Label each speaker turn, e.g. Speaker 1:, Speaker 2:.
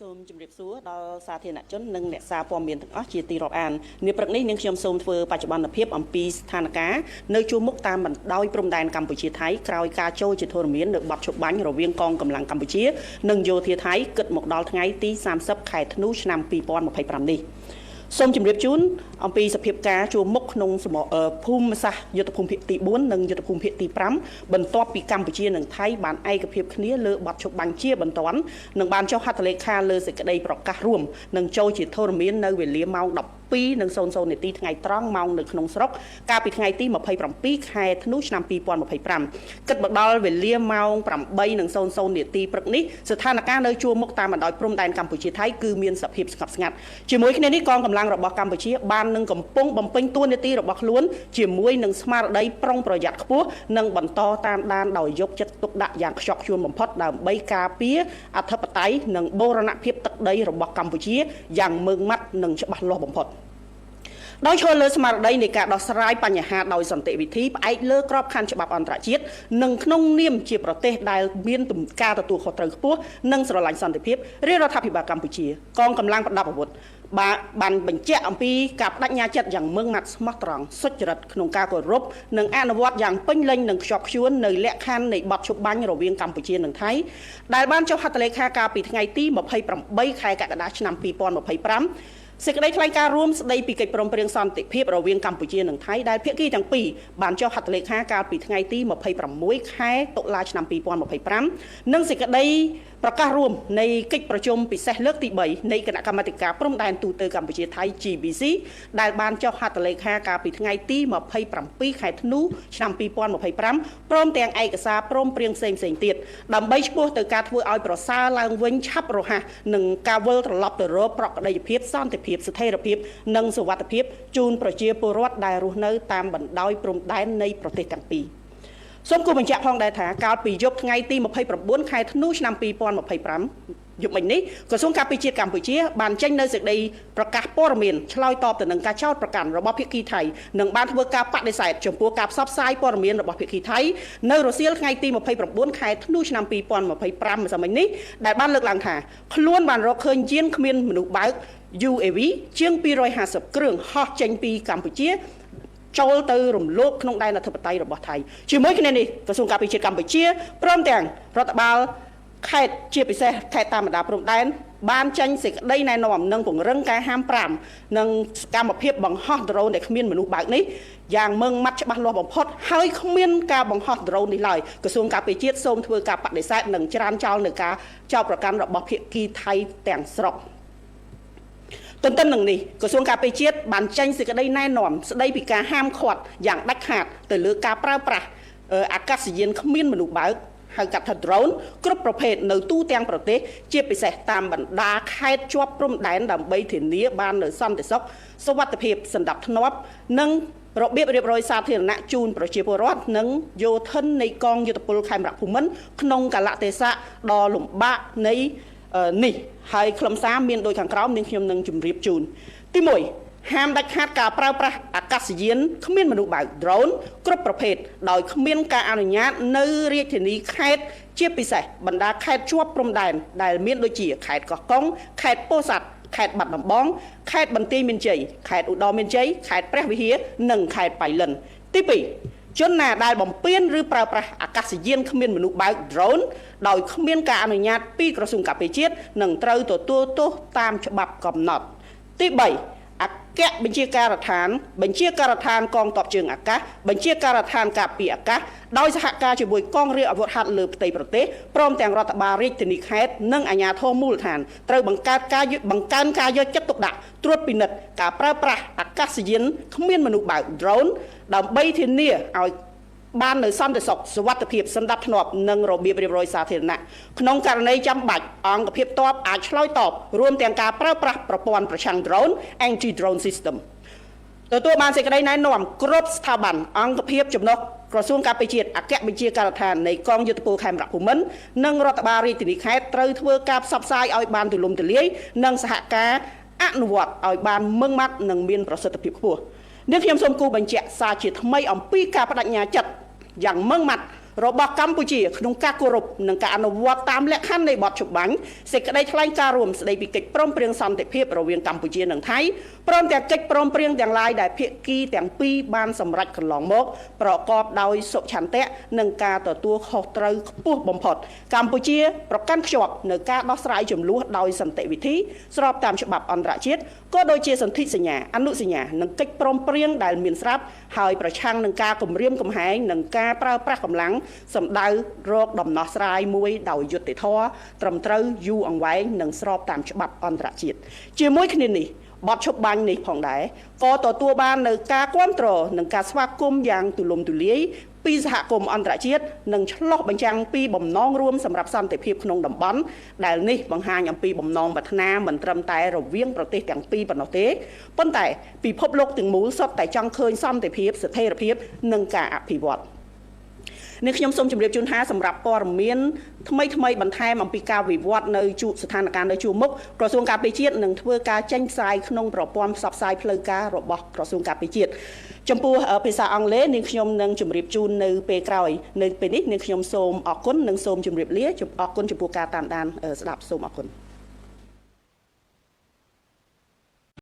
Speaker 1: សូមជម្រាបសួរដល់សាធារណជននិងអ្នកសារព័ត៌មានទាំងអស់ជាទីរាប់អាននាព្រឹកនេះនាងខ្ញុំសូមធ្វើបច្ចុប្បន្នភាពអំពីស្ថានភាពនៅជួរមុខតាមបណ្ដោយព្រំដែនកម្ពុជាថៃក្រោយការចូលជាធរមាននៅបទឈប់បាញ់រវាងកងកម្លាំងកម្ពុជានិងយោធាថៃគិតមកដល់ថ្ងៃទី30ខែធ្នូឆ្នាំ2025នេះសូមជម្រាបជូនអំពីសភាពការជួរមុខក្នុងភូមិសាស្ត្រយុទ្ធភូមិភាគទី4និងយុទ្ធភូមិភាគទី5បន្ទាប់ពីកម្ពុជានិងថៃបានឯកភាពគ្នាលើបទឈប់បាញ់ជាបន្ទាន់និងបានចុះហត្ថលេខាលើសេចក្តីប្រកាសរួមនិងចូលជាធរមាននៅវេលាម៉ោង12:00នាទីថ្ងៃត្រង់ម៉ោងនៅក្នុងស្រុកកាលពីថ្ងៃទី27ខែធ្នូឆ្នាំ2025គិតមកដល់វេលាម៉ោង8:00នាទីព្រឹកនេះស្ថានភាពនៅជួរមុខតាមបណ្ដោយព្រំដែនកម្ពុជាថៃគឺមានសភាពស្ងប់ស្ងាត់ជាមួយគ្នានេះកងកម្លាំងរបស់កម្ពុជាបាននឹងកំពុងបំពេញតួនាទីរបស់ខ្លួនជាមួយនឹងស្មារតីប្រុងប្រយ័ត្នខ្ពស់និងបន្តតាមដានដោយយកចិត្តទុកដាក់យ៉ាងខ្ជាប់ខ្ជួនបំផុតដើម្បីការពារអធិបតេយ្យនិងបូរណភាពទឹកដីរបស់កម្ពុជាយ៉ាងម៉ឺងម៉ាត់និងច្បាស់លាស់បំផុតដោយឈរលើស្មារតីនៃការដោះស្រាយបញ្ហាដោយសន្តិវិធីផ្អែកលើក្របខ័ណ្ឌច្បាប់អន្តរជាតិនិងក្នុងនាមជាប្រទេសដែលមានការទទួលខុសត្រូវខ្ពស់និងស្រឡាញ់សន្តិភាពរាជរដ្ឋាភិបាលកម្ពុជាកងកម្លាំងប្រដាប់អាវុធបានបញ្ជាក់អំពីការបដិញ្ញាចិត្តយ៉ាងម៉ឺងម៉ាត់ស្មោះត្រង់សុចរិតក្នុងការគោរពនិងអនុវត្តយ៉ាងពេញលេញនិងខ្ជាប់ខ្ជួននៅលក្ខខណ្ឌនៃបទឈប់បាញ់រវាងកម្ពុជានិងថៃដែលបានចុះហត្ថលេខាកាលពីថ្ងៃទី28ខែកក្កដាឆ្នាំ2025សេចក្តីថ្លែងការណ៍រួមស្តីពីកិច្ចព្រមព្រៀងសន្តិភាពរវាងកម្ពុជានិងថៃដែលភាគីទាំងពីរបានចុះហត្ថលេខាកាលពីថ្ងៃទី26ខែតុលាឆ្នាំ2025និងសេចក្តីប្រកាសរួមនៃកិច្ចប្រជុំពិសេសលើកទី3នៃគណៈកម្មាធិការព្រំដែនទូទៅកម្ពុជាថៃ GBC ដែលបានចុះហត្ថលេខាកាលពីថ្ងៃទី27ខែធ្នូឆ្នាំ2025ព្រមទាំងឯកសារព្រមព្រៀងផ្សេងៗទៀតដើម្បីឆ្ពោះទៅការធ្វើឲ្យប្រសើរឡើងវិញឆាប់រហ័សនិងការវិលត្រឡប់ទៅរកប្រក្រតីភាពសន្តិភាពស្ថិរភាពនិងសុវត្ថិភាពជូនប្រជាពលរដ្ឋដែលរស់នៅតាមបណ្ដោយព្រំដែននៃប្រទេសទាំងពីរសូមគូបញ្ជាក់ផងដែរថាកាលពីយប់ថ្ងៃទី29ខែធ្នូឆ្នាំ2025យប់មិញនេះក្រសួងការពារជាតិកម្ពុជាបានចេញនៅសេចក្តីប្រកាសព័ត៌មានឆ្លើយតបទៅនឹងការចោទប្រកាន់របស់ភាគីថៃនិងបានធ្វើការបដិសេធចំពោះការផ្សព្វផ្សាយព័ត៌មានរបស់ភាគីថៃនៅរសៀលថ្ងៃទី29ខែធ្នូឆ្នាំ2025ម្សិលមិញនេះដែលបានលើកឡើងថាខ្លួនបានរកឃើញយានគ្មានមនុស្សបើក UAV ជាង250គ្រឿងហោះចេញពីកម្ពុជាចូលទៅរំលោភក្នុងដែនអធិបតេយ្យរបស់ថៃជាមួយគ្នានេះក្រសួងការពារជាតិកម្ពុជាព្រមទាំងរដ្ឋបាលខេត្តជាពិសេសខេត្តតាមបណ្ដាព្រំដែនបានចេញសេចក្តីណែនាំនិងពង្រឹងការហាម5និងសកម្មភាពបង្ហោះដ្រូនដែលគ្មានមនុស្សបើកនេះយ៉ាងម៉ឺងម៉ាត់ច្បាស់លាស់បំផុតហើយគ្មានការបង្ហោះដ្រូននេះឡើយក្រសួងការពារជាតិសូមធ្វើការបដិសេធនិងច្រានចោលនៅការចោទប្រកាន់របស់ភាគីថៃទាំងស្រុងទន្ទឹមនឹងនេះក្រសួងការពារជាតិបានចេញសេចក្តីណែនាំស្តីពីការហាមឃាត់យ៉ាងដាច់ខាតទៅលើការប្រើប្រាស់អាកាសយានគ្មានមនុស្សបើកហៅកាត់ថា drone គ្រប់ប្រភេទនៅទូទាំងប្រទេសជាពិសេសតាមបណ្ដាខេត្តជាប់ព្រំដែនដើម្បីធានាបាននូវសន្តិសុខសុវត្ថិភាពសណ្ដាប់ធ្នាប់និងរបៀបរៀបរយសាធារណៈជូនប្រជាពលរដ្ឋនិងយោធិននៃកងយោធពលខេមរៈភូមិន្ទក្នុងកាលៈទេសៈដ៏លំបាកនៃនេះហើយខ្លឹមសារមានដូចខាងក្រោមនាងខ្ញុំនឹងជម្រាបជូនទី1ហាមដាច់ខាតការប្រើប្រាស់អាកាសយានគ្មានមនុស្សបើក drone គ្រប់ប្រភេទដោយគ្មានការអនុញ្ញាតនៅរាជធានីខេត្តជាពិសេសបណ្ដាខេត្តជាប់ព្រំដែនដែលមានដូចជាខេត្តកោះកុងខេត្តពោធិ៍សាត់ខេត្តបាត់ដំបងខេត្តបន្ទាយមានជ័យខេត្តឧត្តរមានជ័យខេត្តព្រះវិហារនិងខេត្តបៃលិនទី2ជនណាដែលបំពានឬប្រើប្រាស់អាកាសយានគ្មានមនុស្សបើក drone ដោយគ្មានការអនុញ្ញាតពីក្រសួងការពារជាតិនឹងត្រូវទទួលទោសតាមច្បាប់កំណត់ទី3អគ្គបញ្ជាការដ្ឋានបញ្ជាការដ្ឋានកងទ័ពជើងអាកាសបញ្ជាការដ្ឋានការពារអាកាសដោយសហការជាមួយកងរាជអាវុធហត្ថលើផ្ទៃប្រទេសព្រមទាំងរដ្ឋបាលរាជធានីខេត្តនិងអាជ្ញាធរមូលដ្ឋានត្រូវបង្កើនការយកចិត្តទុកដាក់ត្រួតពិនិត្យការប្រើប្រាស់អាកាសយានគ្មានមនុស្សបើក drone ដើម្បីធានាឲ្យបាននៅសន្តិសុខសុវត្ថិភាពសណ្ដាប់ធ្នាប់និងរបៀបរៀបរយសាធារណៈក្នុងករណីចាំបាច់អង្គភាពទ័ពអាចឆ្លើយតបរួមទាំងការប្រើប្រាស់ប្រព័ន្ធប្រឆាំង drone anti drone system ទទួលបានសេចក្តីណែនាំគ្រប់ស្ថាប័នអង្គភាពចំណុះក្រសួងការពារជាតិអគ្គបញ្ជាការដ្ឋាននៃកងយោធពលខេមរៈភូមិន្ទនិងរដ្ឋបាលរាជធានីខេត្តត្រូវធ្វើការផ្សព្វផ្សាយឲ្យបានទូលំទូលាយនិងសហការអនុវត្តឲ្យបានម៉ឺងម៉ាត់និងមានប្រសិទ្ធភាពខ្ពស់នាងខ្ញុំសូមគូបញ្ជាក់សារជាថ្មីអំពីការបដិញ្ញាចិត្តយ៉ាងម៉ឺងម៉ាត់ របស់កម្ពុជាក្នុងការគោរពនិងការអនុវត្តតាមលក្ខខណ្ឌនៃបទច្បាញ់សេចក្តីថ្លែងការណ៍រួមស្តីពីកិច្ចព្រមព្រៀងសន្តិភាពរវាងកម្ពុជានិងថៃព្រមទាំងកិច្ចព្រមព្រៀងទាំងឡាយដែលភាគីទាំងពីរបានសម្រេចកន្លងមកប្រកបដោយសុឆន្ទៈនិងការទទួលខុសត្រូវខ្ពស់បំផុត។ កម្ពុជាប្រកាន់ខ្ជាប់នៅការដោះស្រាយចំនួនដោយសន្តិវិធីស្របតាមច្បាប់អន្តរជាតិក៏ដូចជាសន្ធិសញ្ញាអនុសញ្ញានិងកិច្ចព្រមព្រៀងដែលមានស្រាប់ហើយប្រឆាំងនឹងការគំរាមកំហែងនិងការប្រើប្រាស់កម្លាំងសម្ដៅរកដំណោះស្រាយមួយដោយយុត្តិធម៌ត្រឹមត្រូវយូរអង្វែងនិងស្របតាមច្បាប់អន្តរជាតិ។ ជាមួយគ្នានេះបទឈប់បាញ់នេះផងដែរក៏ទទួលបាននៅការគ្រប់គ្រងនិងការស្វាគមន៍យ៉ាងទូលំទូលាយពីសហគមន៍អន្តរជាតិនិងឆ្លុះបញ្ចាំងពីបំណងរួមសម្រាប់សន្តិភាពក្នុងតំបន់ដែលនេះបង្ហាញអំពីបំណងប្រាថ្នាមិនត្រឹមតែរវាងប្រទេសទាំងពីរប៉ុណ្ណោះទេប៉ុន្តែពិភពលោកទាំងមូលសុទ្ធតែចង់ឃើញសន្តិភាពស្ថិរភាពនិងការអភិវឌ្ឍ។ នេះខ្ញុំសូមជម្រាបជូនថាសម្រាប់ព័ត៌មានថ្មីថ្មីបន្ថែមអំពីការវិវត្តនៅជួស្ថានភាពនៅជួរមុខក្រសួងការពារជាតិនឹងធ្វើការចេញផ្សាយក្នុងប្រព័ន្ធផ្សព្វផ្សាយផ្លូវការរបស់ក្រសួងការពារជាតិ។ ចំពោះភាសាអង់គ្លេសនាងខ្ញុំនឹងជម្រាបជូននៅពេលក្រោយ។ នៅពេលនេះនាងខ្ញុំសូមអរគុណនិងសូមជម្រាបលាអរគុណចំពោះការតាមដានស្ដាប់សូមអរគុណ។